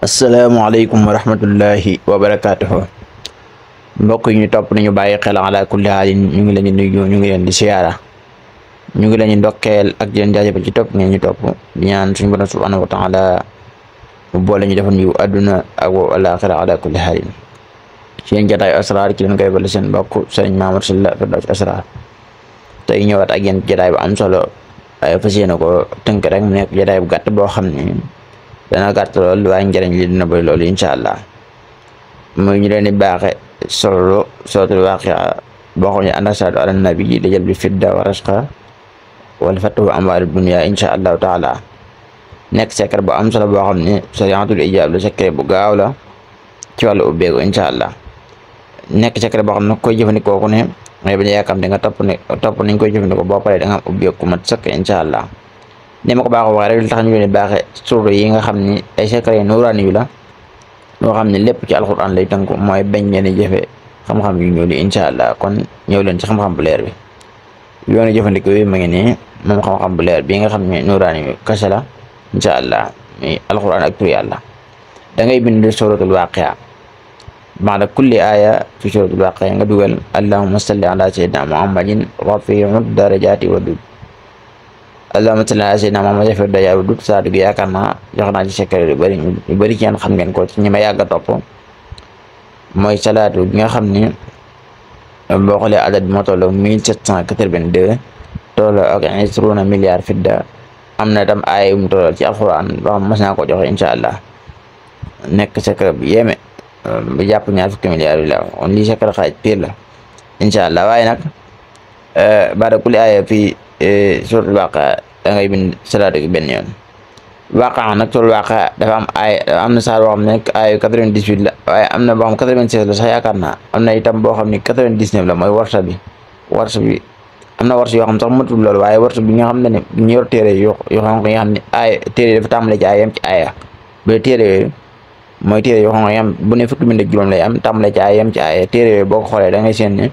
asalaamaaleykum wa rahmatullahi wa barakaatuhu. Mbokk yi ñu topp nañu bàyyi xel ala kulli haalin ñu ngi leen di nuyu, ñu ngi leen di siyaara, ñu ngi leen di ndokkeel ak di leen jaajëfal ci topp ngeen ñu topp di ñaan suñu borom subhanahu wa taala mu boole ñu defal ñu àdduna ak alaaxira ala kulli haalin. seen jataayu asraar ci leen koy bale seen mbokk Sëriñ Mamour Sylla Firdawsi Asraar tey ñëwaat ak yéen jataay bu am solo waaye fas yéene ko tënk rek mu nekk jataay bu gàtt boo xam ne dana gàtt lool waaye njëriñ li dina bëri loolu incha allah. muy ñu leen di baaxe suratul Waaqia boo xam ne ànd ak salaatu ala nabi li jël bi fidda wa rashqa wal fatu amwaari dunya incha allahu taala. nekk secret bu am solo boo xam ne sariyatul ijaab la, secret bu gaaw la ci wàllu ubbeeku incha allah. nekk secret boo xam ne koy jëfandikoo ku ne ngay bañ a yàkkamte nga topp nañ koy jëfandikoo boo paree da nga am ubbeeku mat sëkk incha allah. ni ma ko baaxoo waxee rek li tax ñu leen di baaxee suura yi nga xam ni ay secret nuuraani yu la loo xam ne lépp ci alxuraan lay tënku mooy bañ leen di jëfe xam-xam yu ñuul yi incha allah. kon ñëw leen ci xam-xam bu leer bi yoonu jëfandikoo yi ma ngi nii moom xam-xam bu leer bii nga xam ne nuuraani yu kese la incha allah muy alxuraan ak tur yàlla. da ngay bind suratul Waaqia ba'da kulli aaya fi suratul Waaqia nga dugal allahumma salli ala sayyidina muhammadin rafi'ud darajati wadud. allahumma salli ala sayyidina muhammad rafi'ud darajati wadud saa dugg yaakaar naa jox naa ci secret yu bëri ci yéen xam ngeen ko ci ñi ma yàgg a topp. mooy salaatu bi nga xam ni boo xoolee adad bi moo tolloo 1782 tolloo ak 20 milliards fidda. am na tam aaya mu tolloo ci alxuraan boo xam mas naa ko joxe incha allah. nekk secret bu yéeme bu jàpp ñaar fukki milliards yi la kon lii secret xaaj piir la incha allah. waaye nag baada kulli aaya fii suratul Waaqia da ngay bind salaatu gi benn yoon. Waaqia nag suratul Waaqia dafa am aaya, am na saar boo xam ne aaya 98 la, waaye am na boo xam 96 la sax yaakaar naa. am na itam boo xam ne 99 la mooy warsa bi am na warsa yoo xam sax matul loolu, waaye warsa bi nga xam ne ñu yor téere yoo xam ne aaya téere dafa tàmbale ci aaya yam ci aaya. bu dee téere yooyu mooy téere yoo xam ne yam bu ne fukki bind ak juróom lay am tàmbale ci aaya yam ci aaya. téere yooyu boo ko xoolee da ngay seen ne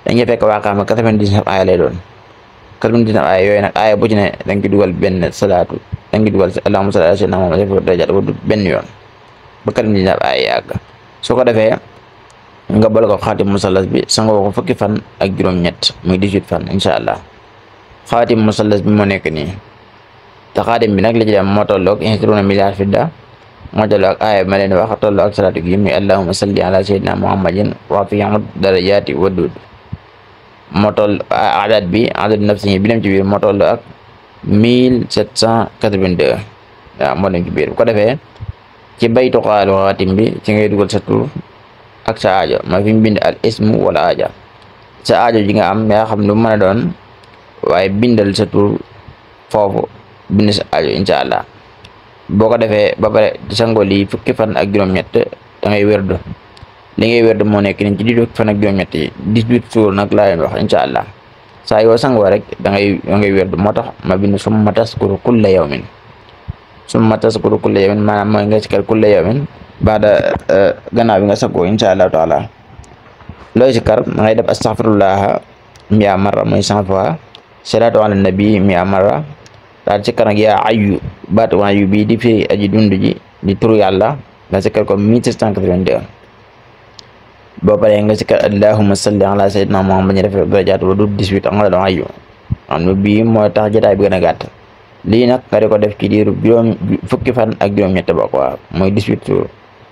dañuy fekk Waaqia ma 99 aaya lay doon. 99 aaya yooyu nag aaya bu ci ne da nga ci dugal benn salaatu, da nga ci dugal allahumma salli ala sayyidina muhammad rafi'ud darajati wadud benn yoon ba 99 aaya yàgg. su ko defee nga boole ko xaatim musallas bi sangoo ko fukki fan ak juróom-ñett muy 18 fan incha allah. xaatim musallas bi moo nekk nii te xaatim bi nag li ci dem moo tolloog 20 milliards fidda, moo tolloo ak aaya bi ma leen wax tolloo ak salaatu gi muy allahumma salli ala sayyidina muhammadin rafi'ud darajati wadud. moo toll adad bi adad nafsi bi dem ci biir moo toll ak 1782 waaw moo dem ci biir. bu ko defee ci baytu xaalu xaatim bi ci ngay dugal sa tur ak sa aajo ma fi mu bind al ismu wala aaja. sa aajo ji nga am yaa xam lu mën a doon, waaye bindal sa tur foofu bind sa aajo incha allah. boo ko defee ba pare sangoo lii fukki fan ak juróom-ñett da ngay wérdu. li ngay wérdu moo nekk ni ci 18 fan ak juróom-ñett yi 18 jours nag laa leen wax incha allah. saa yoo sangoo rek da ngay wérdu. moo tax ma bind summa taskuru kulla yawmin. summa taskuru kulla yawmin maanaam mooy nga sikkar kulla yawmin baada gannaaw bi nga sangoo incha allahu taala. looy sikkar da ngay def astaghfirullah 100 marra mooy 100 fois, salaatu ala nabi 100 marra, daal sikkar nag yaa ayyu baatu ayyu bii di firi aji dund ji di turu yàlla nga sikkar ko 1782. boo paree nga sikkar allahumma salli ala sayyidina muhammadin rafi'ud darajati wadud 18 nga la doon ayyu. xam nga bii mooy tax jotaay bi gën a gàtt. lii nag nga di ko def ci diiru fukki fan ak juróom-ñett ba quoi mooy 18 jours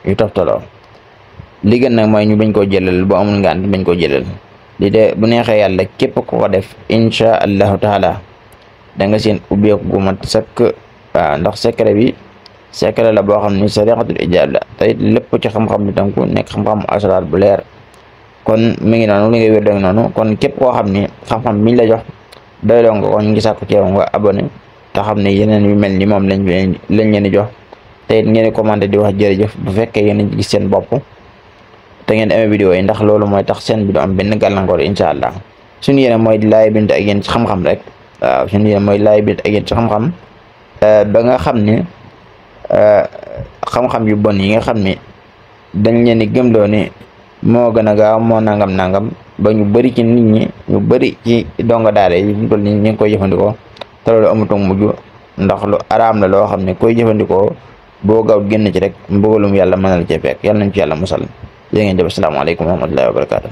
yu toftaloo. li gën nag mooy ñu bañ koo jëlal boo amul ngànt bañ koo jëlal. li de bu neexee yàlla képp ku ko def incha allahu taala da nga seen ubbeeku gu mat sëkk. waaw ndax secret bi secret la boo xam ni sariyatul ijaab la te it lépp ci xam-xam bi tënku nekk xam-xam asraar bu leer. kon mi ngi noonu li ngay wér dang noonu. kon képp koo xam ni xam-xam biñ la jox doyloo nga ko ñu ngi sàkku ci yow nga abonné te xam ne yeneen yu mel ni moom lañ leen di jox te it ngeen di commenté di wax jërëjëf bu fekkee yéen a gis seen bopp te ngeen amee vidéo yi, ndax loolu mooy tax seen bi du am benn gàllankoor incha allah. suñu yéene mooy laay bind ak yéen ci xam-xam rek. waaw suñu yéene mooy laay bind ak yéen ci xam-xam ba nga xam ne xam-xam yu bon yi nga xam ne dañ leen di gëmloo ni moo gën a gaaw moo nangam ba ñu bëri ci nit ñi ñu bëri ci donga daara yi ñu toll nii ñu ngi koy jëfandikoo te loolu amutoon mujj ndax lu araam la loo xam ne koy jëfandikoo boo gaaw génn ci rek mbugalum yàlla mën na la cee fekk yàlla nañ ci yàlla musal. Jërë ngeen jëf, asalaamaaleykum wa rahmatullahi wa barakaatu.